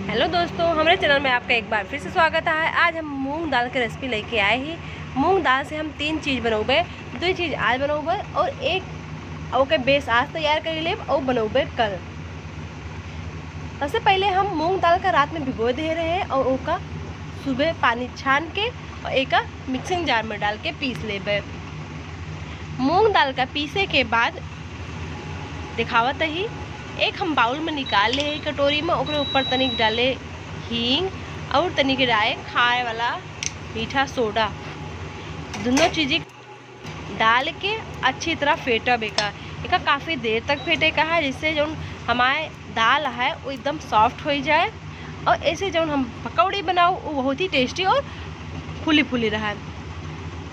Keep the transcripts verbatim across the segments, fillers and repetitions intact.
हेलो दोस्तों, हमरे चैनल में आपका एक बार फिर से स्वागत है। आज हम मूंग दाल के रेसिपी लेके आए ही। मूंग दाल से हम तीन चीज बनौबे, दो चीज आज बनौबे और एक ओके बेस आज तैयार कर लेब और बनौबे कल। सबसे पहले हम मूंग दाल का रात में भिगो दे रहे और ओका सुबह पानी छान के और एका मिक्सिंग जार में डाल के पीस लेबे। मूंग दाल का पीसे के बाद दिखावत ही, एक हम बाउल में निकाल ले ही कटोरी में, ओकरे ऊपर तनिक डाले हींग और तनिक डाले खाए वाला मीठा सोडा। दोनों चीजें डाल के अच्छी तरह फेंटब एका। एका काफ़ी देर तक फेंटे का है, जिससे जौन हमारे दाल है वो एकदम सॉफ्ट हो जाए और ऐसे जौन हम पकौड़ी बनाओ वो बहुत ही टेस्टी और फूली फूली रहा।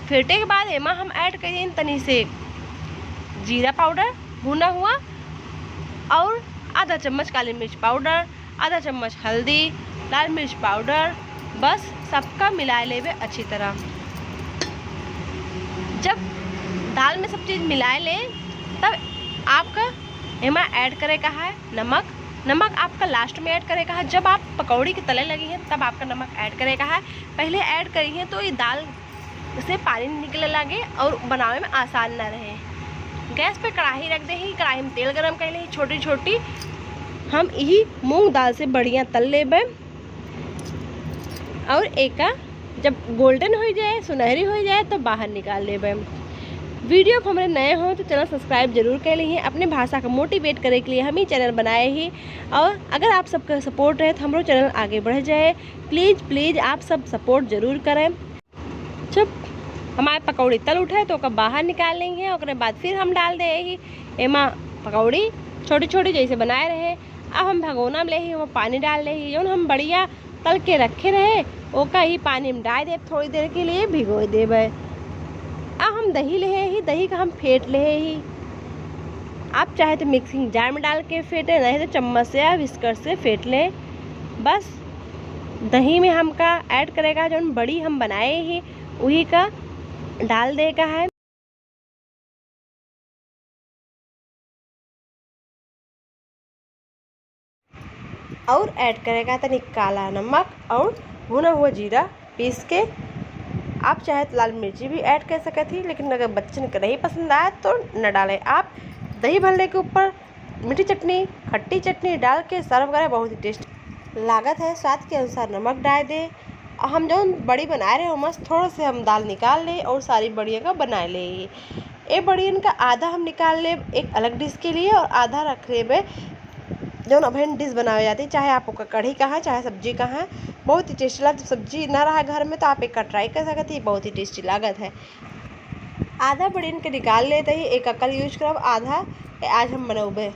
फेंटे के बाद एमा हम ऐड करें तनी से जीरा पाउडर भुना हुआ और आधा चम्मच काली मिर्च पाउडर, आधा चम्मच हल्दी, लाल मिर्च पाउडर, बस सबका मिला लेबे अच्छी तरह। जब दाल में सब चीज़ मिला ले, तब आपका एमा ऐड करे का है नमक। नमक आपका लास्ट में ऐड करे का है, जब आप पकौड़ी के तले लगी हैं तब आपका नमक ऐड करे का है। पहले ऐड करी हैं तो ये दाल से पानी निकले लागे और बनावे में आसान ना रहे। गैस पे कढ़ाई रख दे ही, कढ़ाई में तेल गरम कर ले ही, छोटी छोटी हम यही मूंग दाल से बढ़िया तल लेबे और एका जब गोल्डन हो जाए, सुनहरी हो जाए, तो बाहर निकाल लेबे। वीडियो पर हमरे नए हो तो चैनल सब्सक्राइब जरूर कर ली, अपने भाषा का मोटिवेट करे के लिए हम ही चैनल बनाए ही। और अगर आप सबका सपोर्ट रहे तो हमरो चैनल आगे बढ़ जाए। प्लीज प्लीज आप सब सपोर्ट जरूर करें। जब हमारे पकौड़ी तल उठे तो ओकर बाहर निकाल लेंगे, ओकरे बाद फिर हम डाल दे ही एमा पकौड़ी छोटी छोटी जैसे बनाए रहे। अब हम भगोना में ले ही, ओमा पानी डाल ले ही, जौन हम बढ़िया तल के रखे रहे ओका ही पानी में डाल देब, थोड़ी देर के लिए भिगो देबे। अब हम दही ले ही, दही का हम फेंट ले ही। आप चाहे तो मिक्सिंग जार में डाल के फेंटे, नहीं तो चम्मच से या विस्कर से फेंट ले। बस दही में हमका ऐड करेगा, जौन बड़ी हम बनाए ही वही का डाल दे का है। और ऐड करेगा तनी काला नमक और भुना हुआ जीरा पीस के। आप चाहे तो लाल मिर्ची भी ऐड कर सकत ही, लेकिन अगर बच्चन के नहीं पसंद आए तो न डालें। आप दही भल्ले के ऊपर मीठी चटनी, खट्टी चटनी डाल के सर्व करें, बहुत ही टेस्ट लागत है। स्वाद के अनुसार नमक डाल दे। और हम जौन बड़ी बनाए रहे, ओमा से थोड़ा से हम दाल निकाल ले और सारी बड़ियों का बना ले। ए बड़ियन का आधा हम निकाल ले एक अलग डिश के लिए और आधा रख लेबे जौन अभेन डिश बनावे जाती, चाहे आप ओका कढ़ी कहा, चाहे सब्जी कहा। बहुत ही टेस्टी लागत। सब्जी ना रहा घर में तो आप एक ट्राई कर सकत ही, बहुत ही टेस्टी लागत है। आधा बड़ियन के निकाल लेते ही एक अकल यूज करब, आधा के आज हम बनौबे।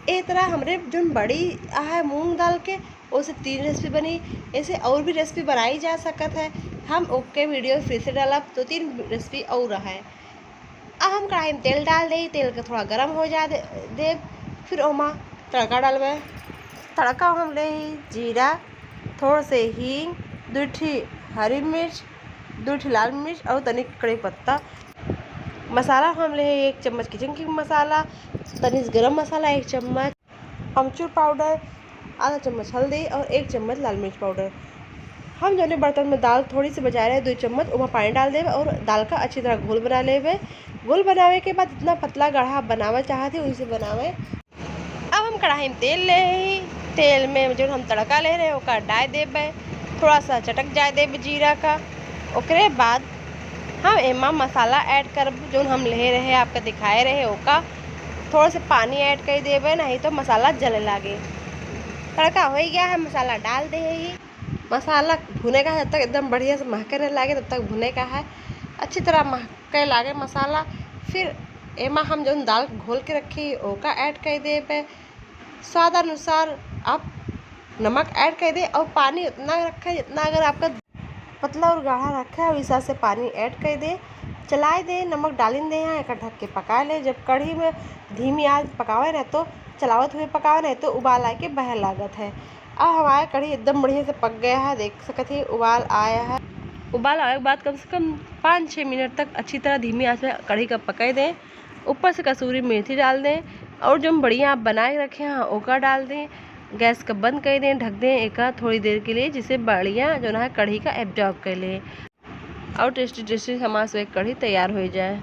ए तरह हमरे जौन बड़ी है मूंग दाल के, ओसे तीन रेसिपी बनी। ऐसे और भी रेसिपी बनाई जा सकत है, हम ओके वीडियो फिर से डालब, दो तीन रेसिपी और है। अब हम कढ़ाई में तेल डाल दे, तेल के थोड़ा गरम हो जा दे, देब, फिर ओमा तड़का डालबे। तड़का हम ले ही जीरा, थोड़ से हींग, दो ठी हरी मिर्च, दो ठी लाल मिर्च और तनिक कड़ी पत्ता। मसाला हम ले ही एक चम्मच किचन किंग मसाला, तनिक गरम मसाला एक चम्मच, अमचूर पाउडर, आधा चम्मच हल्दी और एक चम्मच लाल मिर्च पाउडर। हम जौने बर्तन में दाल थोड़ी सी बचाए रहे, दो चम्मच ओमा पानी डाल देबे और दाल का अच्छी तरह घोल बना लेबे। घोल बनावे के बाद जितना पतला गाढ़ा आप बनावे चाहत ही, वैसे बनावे। अब हम कढ़ाई में तेल ले ही, तेल में जौन हम तड़का ले रहे, ओका डाल देबे, थोड़ा सा चटक जाए देबे जीरा का। ओकरे बाद हम एमा मसाला ऐड करब, जौन हम ले रहे, आपका दिखाए रहे, ओका थोड़ा सा पानी ऐड कर देबे, नहीं तो मसाला जले लागे। तड़का हो गया है, मसाला डाल दे ही। मसाला भुने का है, जब तक एकदम बढ़िया से महके नहीं लागे, तब तक भुने का है। अच्छी तरह महके लागे मसाला। फिर एमा हम जौन दाल घोल के रखी, ओका ऐड कर देबे। स्वाद अनुसार आप नमक ऐड कर दे और पानी उतना रखें जितना अगर आपका पतला और गाढ़ा रखे है, वैसा से पानी ऐड कर दे। चलाए दे, नमक डालिन दे, यहाँ एक ढक के पका ले। जब कढ़ी में धीमी आंच पकावे ना तो चलावत हुए पकावे, नहीं तो उबाल आके बहे लागत है। अब हमारा कढ़ी एकदम बढ़िया से पक गया है, देख सकत ही उबाल आया है। उबाल आवे के बाद कम से कम पाँच छः मिनट तक अच्छी तरह धीमी आंच में कढ़ी का पकाई दें। ऊपर से कसूरी मेथी डाल दें और जो हम बढ़िया आप बना के रखे हैं ओका डाल दें। गैस का बंद कर दें, ढक दें एका थोड़ी देर के लिए, जिससे बढ़िया जौन है कढ़ी का absorb कर ले और tasty tasty हमार से कढ़ी तैयार हो जाए।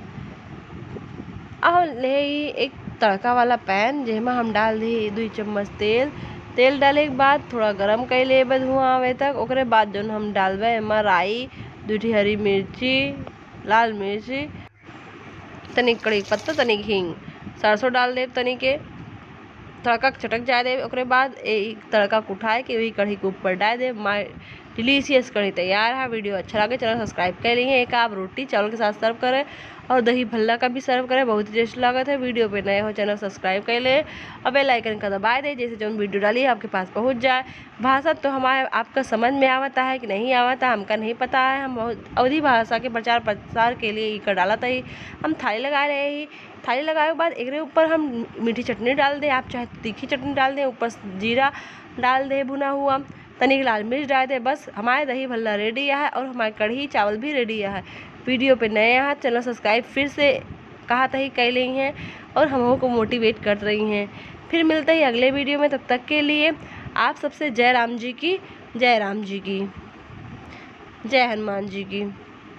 अब ले ही एक तड़का वाला pan, जेमा हम डाल दी दुई चम्मच तेल। तेल डाले के बाद थोड़ा गरम कर लेबे धुआं आवे तक। ओकरे बाद जौन हम डालबे एमा राई, दुई ठी हरी मिर्ची, लाल मिर्ची, तनिक कड़ी पत्ता, तनिक हींग, सरसों डाल देब तनिक के, तड़का चटक जाए देब। ओकरे बाद ए तड़का के उठाए के वही कढ़ी के ऊपर डाल देब। My delicious कढ़ी तैयार है। Video अच्छा लगे, channel subscribe कर लीजिए। एक आप रोटी चावल के साथ serve करें और दही भल्ला का भी serve करें, बहुत ही tasty लागत है। Video पे नए हो, channel subscribe कर ले और bell icon का दबाए दे, जैसे जौन video डाली आपके पास पहुँच जाए। भाषा तो हमारे, आपका समझ में आवता है कि नहीं आवता, हमका नहीं पता है। हम बहुत अवधी भाषा के प्रचार प्रसार के लिए इकर डालत ही। हम थाली लगा रहे ही। थाली लगावे के बाद एकरे ऊपर हम मीठी चटनी डाल दे, आप चाहे तीखी चटनी डाल दे, ऊपर से जीरा डाल दे भुना हुआ, तनिक लाल मिर्च डाल दे। बस हमारे दही भल्ला ready है और हमारे कढ़ी चावल भी ready है। Video पे नए हैं, channel subscribe फिर से कहा तही कर रही हैं और हमहू को motivate कर रही हैं। फिर मिलते ही अगले video में, तब तक के लिए आप सबसे जय राम जी की, जय राम जी की, जय हनुमान जी की।